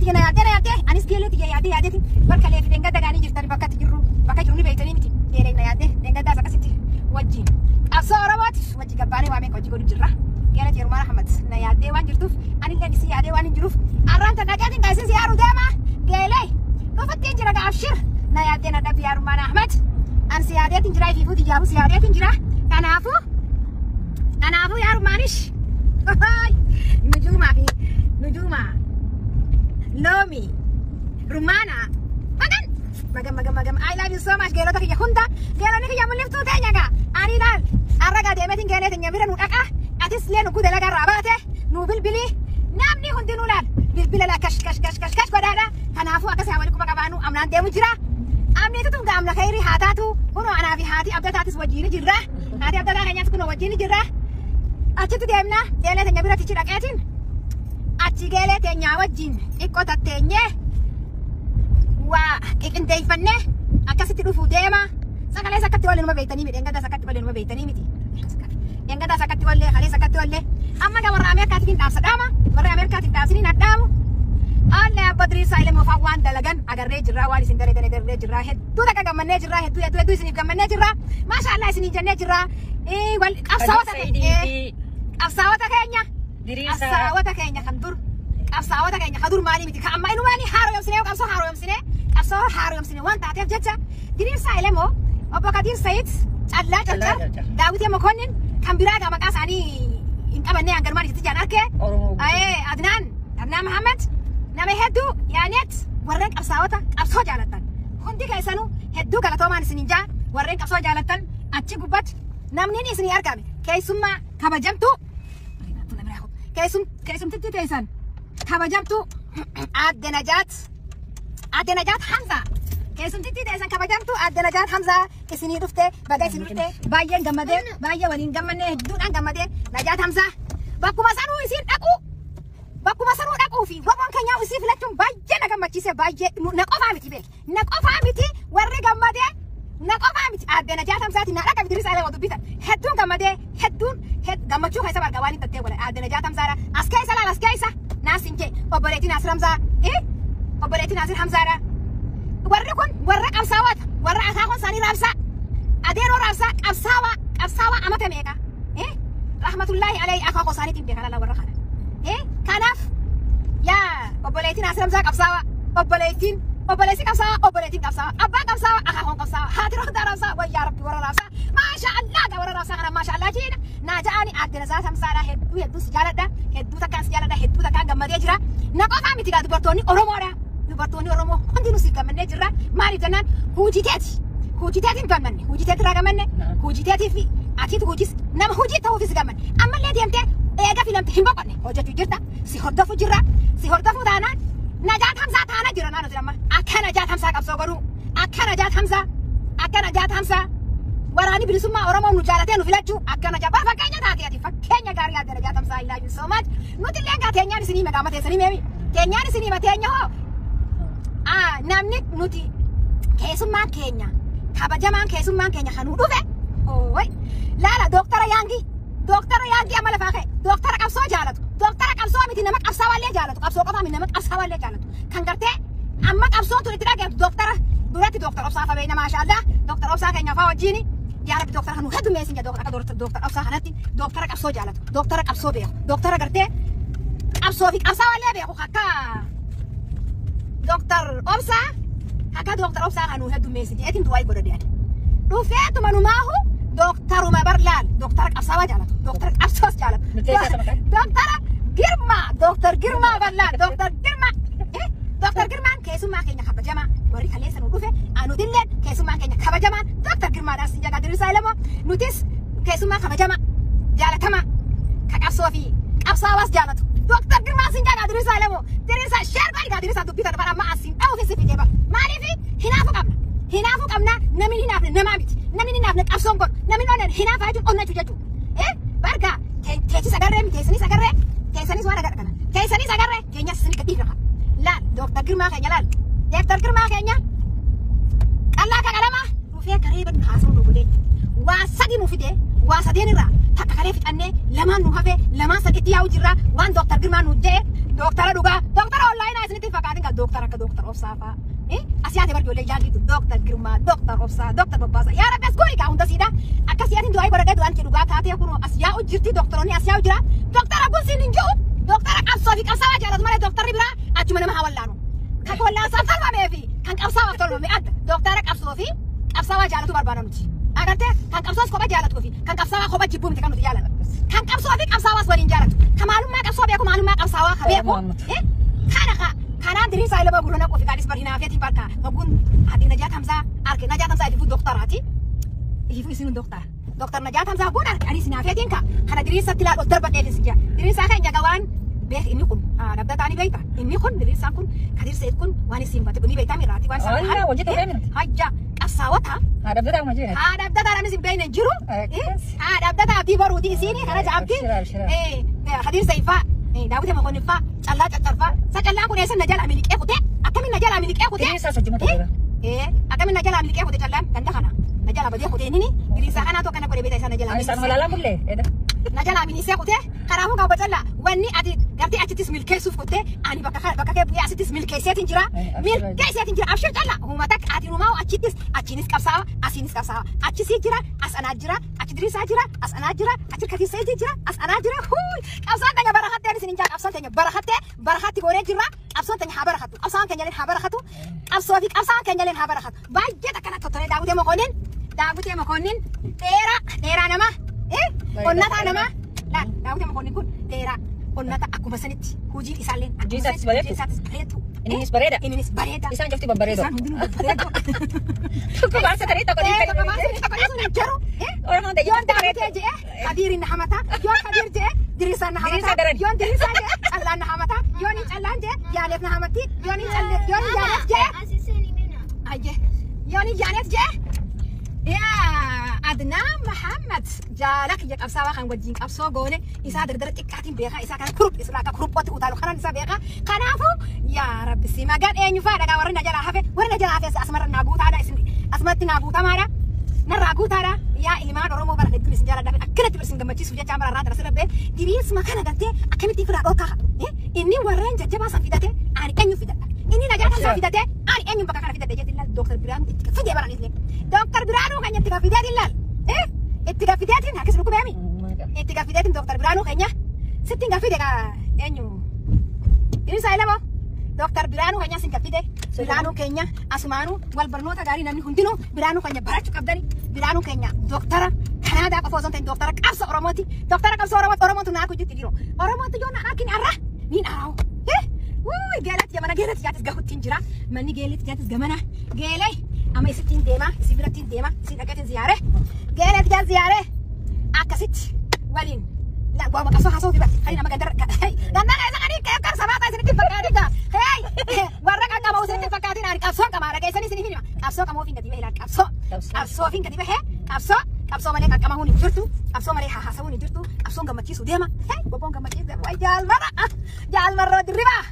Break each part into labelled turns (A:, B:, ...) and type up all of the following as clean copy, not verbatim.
A: Geelee na yaaddee na yaaddee anis geelee tiyya yaadee yaadeeti bakka leefi deengadda gaanii jirtani bakka itti jirru bakka jiru ni beektanii miti geelee na yaaddee deengaddaas akkasitti wajjin qabsoo Oromootiif wajji gabbaanee waa meeqa hojii godhu jirra. Geelee tiyya Rumaan Ahmad na yaaddee waan jirtuuf anillee isii yaadee waan hin jiruuf arraan tan dhaqeetiin kan isin siyaaruu deema geelee dhufuttiin jira gaafshir na yaaddee na dhabbi yaa Rumaan Ahmad an si yaadeetiin jira ifiifuu tiyyaafu si yaadeetiin jira kanaafuu kanaafuu yaa Rumaanish nujuumaa fi nujuumaa loomi rumaana magan magan magan magan I love you so much geelota kiyya hunda geelonni kiyya mul'iftuu teenya gaa ani ilaal arra gaa deemeetiin geelee teenya bira nu dhaqa atis lee nu gude laga irraa baate nu bilbili namni hundinuu laal bilbila laa kash kash kash kash kash godhaadha kanaafuu akkas haa walitti quba qabaanu amnaan deemu jira amniitu tun gaamna khayrii haa taatu kunoo anaa fi haati abdataatis wajjiin jirra haati abdataa keenyaas kunoo wajjiin jirra achitti deemna geelee teenya bira tichi dhaqeetiin achi geelee teenyaa wajjin xiqqoo tatteenyee waa qiqindeeffannee akkasitti dhufuu deema. Sagalee sakkatti wallee numa beektanii miti. Engadaas akkatti wallee numa beektanii miti. Engadaas akkatti wallee, kalees akkatti wallee. Amma gaa warra Ameerikaatiin dhaabsa dhaama. Warra Ameerikaatiin dhaabsanii na dhaamu. Alle abba Diriirsaa Elemoo fa'aa waan dalagan agarree jirraa waan isin dalagan agarree jirraa hedduu takka gammannee jirraa hedduu hedduu hedduu isiniif gammannee jirraa maasha Allah isinii jennee jirraa qabsaa'ota qabsaa'ota keenya qabsaa'ota keenya kan dur qabsaa'ota keenya kan dur maalii miti kan amma inumaanii haaromsinee qabsoo haaromsinee qabsoo haaromsinee waan taateef jecha Diriirsaa Elemoo obbo Kadiir Sayid Callaa Carcar Daawitee Mokonnin kan biraa gaa maqaa isaanii hin qabannee hanganumaan isitti jaan arkee Adnaan Adnaan Mahammad nama hedduu yaaneet warreen qabsaa'ota qabsoo jaalattan hundi keessanuu hedduu galatoomaan isinin jaa warreen qabsoo jaalattan achi gubbatti namni isinii argame keessummaa kabajamtuu keessumtitti teessan kabajamtuu aadde Najaat aadde Najaat Hamzaa keessumtitti teessan kabajamtuu aadde Najaat Hamzaa isinii dhufte baga isinii dhufte baay'een gammadee baay'ee waliin gammannee hedduudhaan gammadee Najaat Hamzaa bakkuma sanuu isiin dhaquu bakkuma sanuu dhaquu fi waboon keenyaa isii filachuun baay'ee na gammachiise baay'ee na qofaa miti beek na qofaa miti warri gammadee na qofaa miti aadde Najaat Hamzaati na dhaqa Idris Alee dubbitan hedduun gammadee hedduun gammachuu keessa barga waan hin tattee godhan aadde Najaat Hamzaadha as keessa laal as keessa naas hin jee obboleettii Naasir Hamzaa obboleettii Naasir Hamzaadha warri kun warra qabsaawwaata warra akaakuun isaanii raabsaa adeeroo raabsaa qabsaawaa qabsaawaa amata meeqa rahmatullaahi alayhi akaakoo isaaniitiin beekan ala warra kana kanaaf yaa obboleettiin Naasir Hamzaa qabsaawaa obboleettiin obboleessi qabsaawaa obboleettiin qabsaawaa abbaan qabsaawaa akaakuun qabsaawaa haati rohdaa raabsaa wayyaa rabbi warra raabsaa maasha Allah gaa warra raabsaa kana maasha Allah jiidha naa ja'aani aadde Najaat Hamzaadha hedduu hedduu si jaaladha hedduu takkaan si jaaladha hedduu takkaan gammadee jira na qofaa miti gaa dubartoonni Oromoodha dubartoonni Oromoo hundinuu si gammannee jirra maaliif jennaan hojiteeti hojiteetiin gammanne hojiteetti irraa gammanne hojiteetii fi atiitu hojis nama hojii ta'uufis gammanne ammallee deemtee eega filamte hin boqonne hojjechuu jirta si hordofu jirra si hordofu taanaan Najaat Hamzaa taana jira naannoo jedhama akka Najaat Hamzaa qabsoo godhuu akka Najaat Hamzaa akka Najaat Hamzaa waraanni bilisummaa Oromoo nu jaalatee nu filachuu akka Najaat bara fakkeenya taate ati fakkeenya gaarii adda Najaat Hamzaa I love you so much nuti illee gaa teenyaan isinii maqaa teessanii meemi teenyaan isinii ma teenya hoo namni nuti keessummaan keenya kabajamaan keessummaan keenya kan nu dhufe oi laala dooktara Yaangii dooktara Yaangii amma lafaa ka'e dooktara qabsoo jaalatu dooktara qabsoo miti nama qabsaawallee jaalatu qabsoo qofaa miti nama qabsaawallee jaalatu kan gartee amma qabsoon tun itti dhageemtu dooktara duratti dooktara Obsaa Fabeena maashaallah dooktara Obsaa keenya faa wajjiini yaa rabbi dooktara kan nu heddummeessin jedha akka dooktara Obsaa kanatti dooktara qabsoo jaalatu dooktara qabsoo beeku dooktara gartee qabsoo fi qabsaawallee beeku akka Dooktar Obsaa akka Dooktar Obsaa kan nu heddummeessin jedheetiin du'aa godha dee'an. Dhufeetuma numaahu dooktaruma bar laal dooktara qabsaawaa jaalatu dooktara qabsoos jaalatu dooktara Girmaa dooktar Girmaa bar laal dooktar Girmaa dooktar Girmaan keessummaa keenya kabajamaa warri kaleessa nu dhufe anutilleen keessummaan keenya kabajamaan dooktar Girmaadhaan sin jagaa Diriirsaa Elemoo nutis keessummaa kabajamaa jaalatamaa ka qabsoo fi qabsaawaas jaalatu dooktar Girmaan sin jagaa Diriirsaa Elemoo Diriirsaa share godhi gaa Diriirsaa dubbii tana bara amma asiin dha'uuf si fidee bara maaliif hinaafuu qabna hinaafuu qabna namni hinaafne namaa miti namni hinaafne qabsoon godhu namni onnan hinaafaa jechuun onnachuu jechuudha barga teechis agarree mi teessanis agarree teessanis waan agarra kana teessanis agarree keenyas isin gadi rafa laal dooktar Girmaa keenya laal dooktar Girmaa keenya qallaa ka qalamaa dhufee karee ban haasa'u nu godhee waa sadi nu fide waa sadeen irraa takka kalee fixannee lamaan nu hafee lamaan sadiitti yaa'u jirra waan dooktar Girmaa nu jedhe Dooktara dhugaa dooktara onlaayinaa isinitti fakkaatin kan dooktara akka dooktara Obsaa fa'aa. Asiyaati barjoolee jaallitu dooktar Girmaa dooktar Obsaa dooktar Babbaasa yaa rabbi as goori kaa hunda siidha akka siyaatiin du'aa godhadhee du'aan kee dhugaa taatee kun as yaa'u jirti dooktoroonni as yaa'u jira dooktara kun siin hin jiru dooktara qabsoo fi qabsaawaa jaalatu malee dooktarri biraa achuma nama haa wallaanu kan wallaansaaf tolfamee fi kan qabsaawaaf tolfame adda dooktara qabsoo fi qabsaawaa jaalatu barbaada nuti agartee kan qabsoos kopha jaalatuu fi kan qabsaawaa kopha jibbuu miti kan nuti jaalatu kan qabsoo fi qabsaawaas waliin jaalatu kan maalummaa qabsoo beeku maalummaa qabsaawaa ka beeku kana ka kanaan diriirsaa ilma gurra naquu fi kaadhis bari hinaafeetiin barka maguun ati Najaat Hamzaa arke Najaat Hamzaa ifuu dooktaraati ifuu isin dooktara dooktar Najaat Hamzaa kun arke anis hinaafeetiin ka kana diriirsatti laal ol darbadheefis jira diriirsaa keenya gawaan beek inni kun dhabdataani beekta inni kun diriirsaan kun kadir seet kun waan isin bate ni beektaa miraati waan
B: isaan hojii ta'ee miti
A: hajja qabsaawota
B: haadhabdataa ma jira
A: haadhabdataa anis hin beekne jiru haadhabdataa abdii boruuti isiini kana jaamti kadir seeffaa Daawwiti Mokonniffaa callaa caccarfaa sa callaan kun eessa na jala miliqee kutee akkamiin na jala miliqee kutee
B: Diriirsaa sochii mata
A: akkamiin na jala miliqee kutee callaan ganda kana na jala badee kutee nini diriirsaa kanaatu akkana godhee beektaa isa na jala
B: Isaan walaalaan bullee
A: na jala minisee kutee kanaafuu qaba callaa wanni ati gartee achittis milkeessuuf kutee ani bakka bakka kee bu'ee asittis milkeesseetiin jira milkeesseetiin jira abshir callaa uummata ati numaa achittis achiinis qabsaawa asiinis qabsaawa achisii jira as anaa jira achi diriirsaa jira as anaa jira achi katiiseetii jira as anaa jira huuy qabsaan teenya barakatteen isin jaa qabsaan teenya barakattee barakatti goonee jirra qabsoon teenya haa barakattu qabsaan keenya leen haa barakattu qabsoo fi qabsaan keenya leen haa barakattu baay'ee takkana tottolee Daawwitee Mokonnin Daawwitee Mokonnin dheeraa dheeraa nama onnataa nama laal Daawwitee Mokonnin kun dheeraa onnata akkuma sanitti hojiin isaallee
B: Hojiin isaatis bareedu.
A: Isaatis bareedu.
B: Innis bareeda.
A: Innis bareeda.
B: Isaan cufti babbareedo.
A: Isaan hundinuu babbareedo.
B: Tokko baasatanii tokko
A: Tokko baasanii tokko dhiisuun hin jiru.
B: Oromoon ta'e
A: Yoon Daawwitee je'e Kadiirin na hamata. Yoon Kadiir je'e Diriirsaan na
B: Diriirsaa
A: hamata.
B: daran.
A: Yoon Diriirsaa je'e Callaan na hamata. Yoon hin Callaan je'e Yaaleef na hamatti. Yoon hin Callee yoon hin Yaaleef je'e Ayye. Yoon hin Yaaleef je'e yaa Adnaan Muhammad jaala kiyya qabsaawaa kan wajjin qabsoo goone isaa dardara xiqqaatiin beekaa isaa kan kurup isaa akka kuruphootti utaalu kanan isaa beekaa kanaafuu yaa rabbi si magan eenyu faa dhagaa warri na jalaa hafe warri na jalaa hafe asumarra naa guutaadha isin asumatti naa guutamaadha narraa guutaadha yaa ilmaan Oromoo bara hedduun isin jaaladha akkanatti isin gammachiisuuf jecha bara irraa tara sirra diriirsuma kana galtee akkamitti firaa dhorkaa inni warreen jajjabaa san fidate ani eenyu fidadha inni Najaat Hamzaa fidate ani eenyu bakka kana fidadhe jetti laal Dooktar Biraanuu itti fidee baran isne Dooktar Biraanuu keenya itti fideetiin laal itti fideetiin akkas dhukkubeemi itti fideetiin Dooktar Biraanuu keenya sitti hin fide ka eenyu Diriirsaa ilamoo Dooktar Biraanuu keenya sin fide Biraanuu keenya asumaanuu wal barnoota gaarii namni hundinuu Biraanuu keenya barachuu qabdani Biraanuu keenya dooktara Kanaadaa qofa osoo hin ta'in dooktara qabsoo Oromooti dooktara qabsoo Oromooti Oromootu naa hojjetti dhiiroo Oromootu yoo na argine arra niin araawu Wuuy geelatti jamana geelatti jaatis gahuttiin jira manni geelatti jaatis gamana geelee amma isittiin deema isin birattiin deema isin dhaqeetiin ziyaare geelatti jaas ziyaare akkasitti waliin waama qabsoo haasoo fi barti kan nama gandara gandara keessa kan keessa sabaa isinitti fakkaatin gaa hey warra kan qabu isinitti fakkaatin ani qabsoo qaba dhageessanii isiniif hima qabsoo qamoo fi gadi bahee laal qabsoo qabsoo fi gadi bahee qabsoo qabsoo malee qaqqamamuun hin jirtu qabsoo malee haasawuun hin jirtu qabsoon gammachiisu deema hey boboon gammachiisu deema waay jaalmarra jaalmarroo dirribaa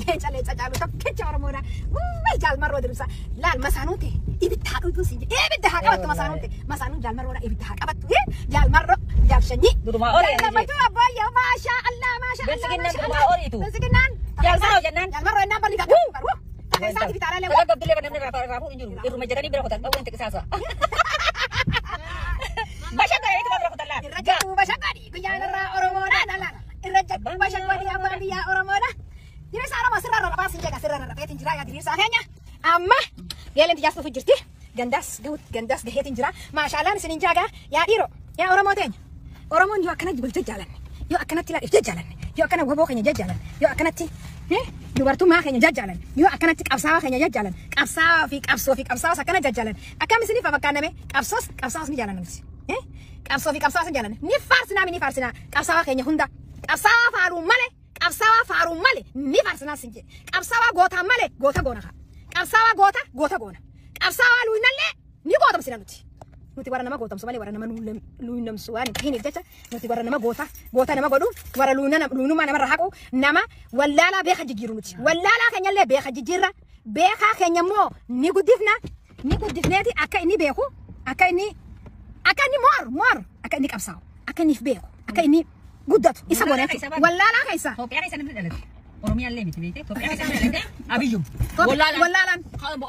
A: leenca leenca caalu tokkicha Oromoodha waay jaalmarroo dirribsa laal masaanuun ta'e ibidda haa dhuytuun siin jedhe ibidda haa qabattu masaanuun ta'e masaanuun jaalmarroodha ibidda haa qabattu jaalmarroo jaalshanyii
B: Durumaa oole jedhee.
A: Gammachuu abbaayyaa maashaa Allah maashaa Allah
B: Bilisiginnaan durumaa ooliitu.
A: Bilisiginnaan.
B: Jaalmarroo jennaan.
A: Jaalmarroo jennaan balli gaggabdu baru. Takka isaati bitaalee
B: Sagal gabdullee namni raafuu hin jiru. Irruma jedhanii bira kutan dhawween xiqisaasa. Bashaqaa bira kutan laal.
A: Irra jedhu bashaqadhi guyyaan irraa Oromoodha laala. Irra jedhu bashaqadhi abbaan biyyaa Oromoodha. Diriirsaa Oromoo sirra rarrafaa sin jeega sirra rarrafeetiin jira yaa diriirsaa keenya. Amma geeleen xiyyaas dhufu jirti. Gandaas gahut gandaas gaheetiin jira. Maashaallaan isin hin jaagaa yaa dhiiroo yaa Oromoo teenya. Oromoon yoo akkana wal jajjaalanne yoo akkanatti laadhiif jajjaalanne yoo akkana waboo keenya jajjaalanne yoo akkanatti dubartummaa keenya jajjaalanne yoo akkanatti qabsaawaa keenya jajjaalanne qabsaawaa fi qabsoo fi qabsaawaa akkana jajjaalanne akkam isiniif fakkaanname qabsoos qabsaawas ni jaalanna nuti. Qabsoo fi qabsaawaa ni jaalanna ni faarsinaa ni faarsinaa qabsaawaa keenya hunda qabsaawaa faaruu malee qabsaawaa faaruu malee ni faarsinaa sin jedhe qabsaawaa gootaa malee goota goona kaa qabsaawaa goota goota goona qabsaawaa luunallee ni gootamsina nuti. Nuti warra nama gootamsu malee warra nama luunamsu waan hin tahiniif jecha nuti warra nama goota goota nama godhu warra luunummaa namarra haqu nama wallaalaa beeka jijjiiru nuti wallaalaa keenyallee beeka jijjiirra beekaa keenya immoo ni guddifna ni guddifneeti akka inni beeku akka inni moor moor akka inni qabsaa'u akka inni beeku akka inni guddatu isa goona jechuudha wallaalaa keessa.
B: Itoophiyaa keessa namni dhalate. Oromiyaallee miti beekte Itoophiyaa keessa dhalate Abiyyum.
A: Wallaalaan.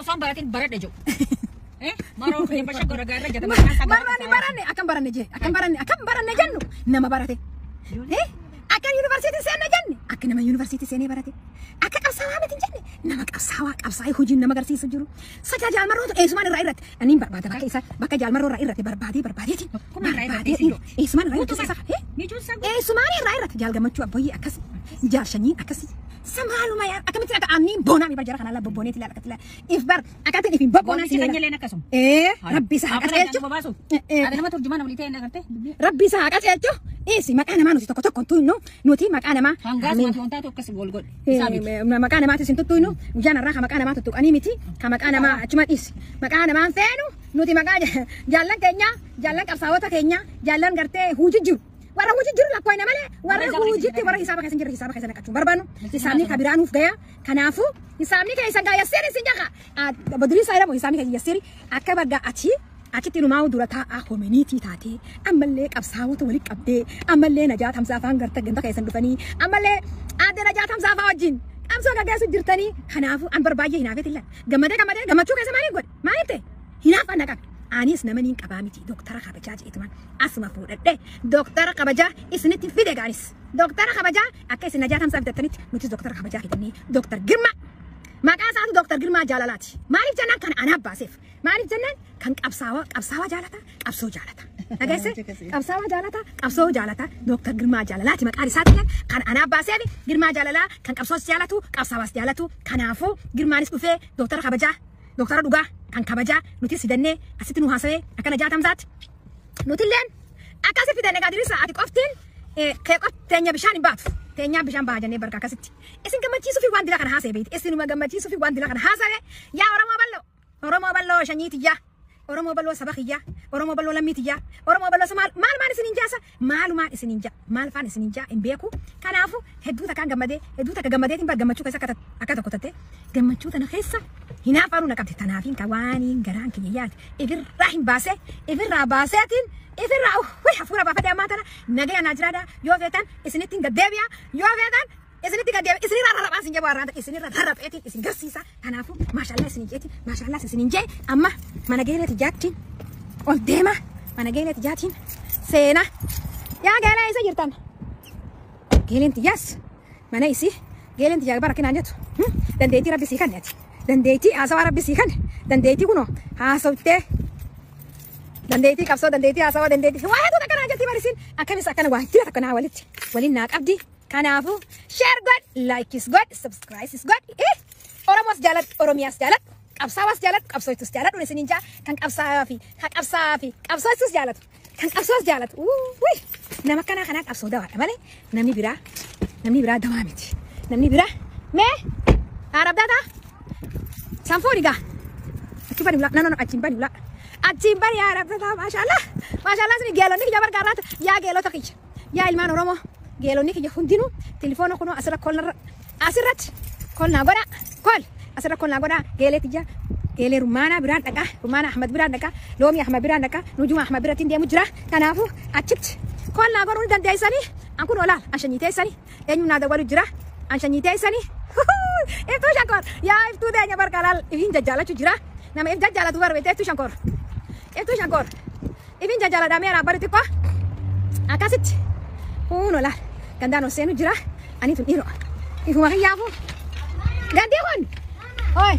B: Osoo baratin baradhe jedhu. Maroo kiyya shagora gaarra jedhama.
A: Barbaanne baranne akkam baranne jee akkam baranne akkam baranne jennu nama barate. Akka yuunivarsiitii seenne jenne akka nama yuunivarsiitii seenee barate. Akka qabsaawaa miti jenne nama qabsaawaa qabsaa'ee hojiin nama agarsiisu jiru. Sajaa jaalmarrootu eessumaan irraa irratti ani barbaada bakka isaa bakka jaalmarroo irraa irratti barbaadee barbaadeeti. Eessumaan irraa irratti eessumaan irraa irratti jaal gammachuu abboyyee akkasi jaal shanyiin akkasi. Samaaluma yaa akkamitti akka aanniin boonaa mi barjara kanaa bobbooneeti ilaala akkatti ilaala. If bar akkatti ifin bobboonaa
B: si ilaala. Akkasuma.
A: Rabbi isa haa qajeelchu.
B: Ati nama turjumaan walii ta'e agartee.
A: Rabbi isa haa qajeelchu. Isi maqaa namaa nuti tokko tokko tuynu nuti maqaa namaa.
B: Hangaas wanti wantaatu akkas wal godhe.
A: Maqaa namaatu isin tuttuinu guyyaan irraa ka maqaa namaa tuttuqanii miti ka maqaa namaa achuma dhiisi. Maqaa namaan feenu nuti maqaa jaallan keenya jaallan qabsaa'ota keenya jaallan gartee huujii jiru. Warra hojii jiru lakkoofna malee warra hojiitti warra hisaaba keessa jiru hisaaba keessa naqachuu barbaannu hisaabni ka biraa nuuf gaya kanaafuu hisaabni keessa gaa yassiri isin jaha badrii isaa jedhamu hisaabni keessa yassiri akka bargaa achi achitti numaa dura taa'aa koominiitii taatee ammallee qabsaa'ota walitti qabdee ammallee Najaat Hamzaa fa'aan garta ganda keessan dhufanii ammallee aadde Najaat Hamzaa fa'aa wajjin qabsoo gaggeessu jirtanii kanaafuu an barbaay'ee hinaafeet illee gammadee gammadee gammachuu keessa maaliif godhe maaliif ta'e hinaafaan naqabe. Anis nama niin qabaa miti doktara kabajaa jedhuman asuma fuudhadhe doktara kabajaa isinitti fide gaanis doktara kabajaa akka isin Najaat Hamzaa fidattanitti nutis doktara kabajaa fidannee doktar Girmaa maqaa isaatu doktar Girmaa Jaalalaati maaliif jennaan kan anaaf baaseef maaliif jennaan kan qabsaawaa qabsaawaa jaalata qabsoo jaalata dhageesse qabsaawaa jaalata qabsoo jaalata doktar Girmaa Jaalalaati maqaan isaati kan anaaf baaseef Girmaa Jaalalaa kan qabsoos jaalatu qabsaawaas jaalatu kanaafuu Girmaanis dhufee doktara kabajaa doktara dhugaa kan kabajaa nuti fidannee asitti nu haasawee akka Najaat Hamzaatti nutilleen akkasi fidanne gaadirisa ati qoftiin kee qof teenya bishaan hin baatu teenyaa bishaan baha jennee barka akkasitti isin gammachiisuu fi waan dila kana haasa'e beekti isinuma gammachiisuu fi waan dila kana haasa'e yaa Oromoo bal'oo shanyii tiyyaa Oromoo bal'oo saba kiyyaa Oromoo bal'oo lammii tiyyaa Oromoo bal'oo maal maal isin hin jaasa maalumaan isin hin jaa maal faan isin hin jaa hin beeku kanaafu hedduu takkaan gammadee hedduu takka gammadeetiin bar gammachuu keessa akka tokko tatte gammachuu tana keessa hinaafaanuu na qabde tanaafiin ka waaniin garaan kiyya yaade ifirraa hin baasee ifirraa baaseetiin ifirraa hafuura baafadee ammaa tana nagaya naa jiraadha yoo feetan isinitti hin gaddeebi'a yoo feetan isinitti gaddeebi'a isinirraa rarraphaan isin jabaa irraa isinirraa rarrapheetiin isin garsiisa kanaafuu maashaallah isin jeetiin maashaallah isin jee amma mana geeleeti jaattiin ol deema mana geeleeti jaatiin seena yaa geelee isa jirtan geeleen tiyyaas mana isii geeleen tiyyaa bara kinaan jettu dandeettii rabbi sii kanne ati dandeettii haasawaa rabbi sii kanne dandeettii kunoo haasawtee dandeettii qabsoo dandeettii haasawaa dandeettii waa hedduu takka naa jetti barisiin akkamis akkana waa jira takka naa walitti waliin naa qabdi kanaafuu share godh like godh subscribe godh Oromoos jaaladhu Oromiyaas jaaladhu qabsaawaas jaaladhu qabsootus jaaladhu isiniin jaa kan qabsaawaa fi kan qabsaawaa fi qabsootus jaalatu kan qabsoos jaalatu wuuy nama akkanaa kanaa qabsoo dawaadha malee namni biraa dawaa miti namni biraa mee arabdaataa sanfuun egaa achi bani ulaa no achiin bani ulaa achiin bani yaa arabdaataa maashaallah maashaallah isin geelonni kiyya bargaarraata yaa geelota kiyya yaa ilmaan Oromoo geelonni kiyya hundinuu telefoona kunoo asirra kolnarra asirratti kolnaa godha kol asirra kolnaa godha geelee tiyya geelee Rumaanaa biraan dhaqaa Rumaanaa Ahmad biraan dhaqaa Loomii Ahmad biraan dhaqaa Nujuma Ahmad biratti deemu jira kanaafuu achitti kolnaa godhuu ni dandeessanii an kun olaal an shanyii teessanii eenyuun naa dawwalu jira an shanyii teessanii iftuu shankoor yaa iftuu teenya barka laal ifin jajjaalachuu jira nama if jajjaalatu barbeete iftuu shankoor iftuu shankoor ifin jajjaaladhamee araabbadu xiqqoo akkasitti kun olaal gandaan ol seenu jira ani tun dhiiroo ifuma kiyyaafu gandii kun oi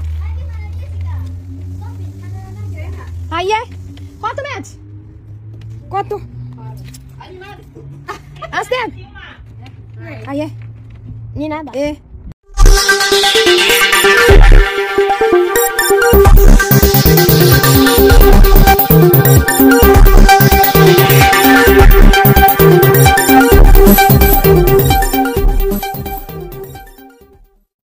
A: hayyee kootu meeti kootu as deem hayyee
C: Ni nada.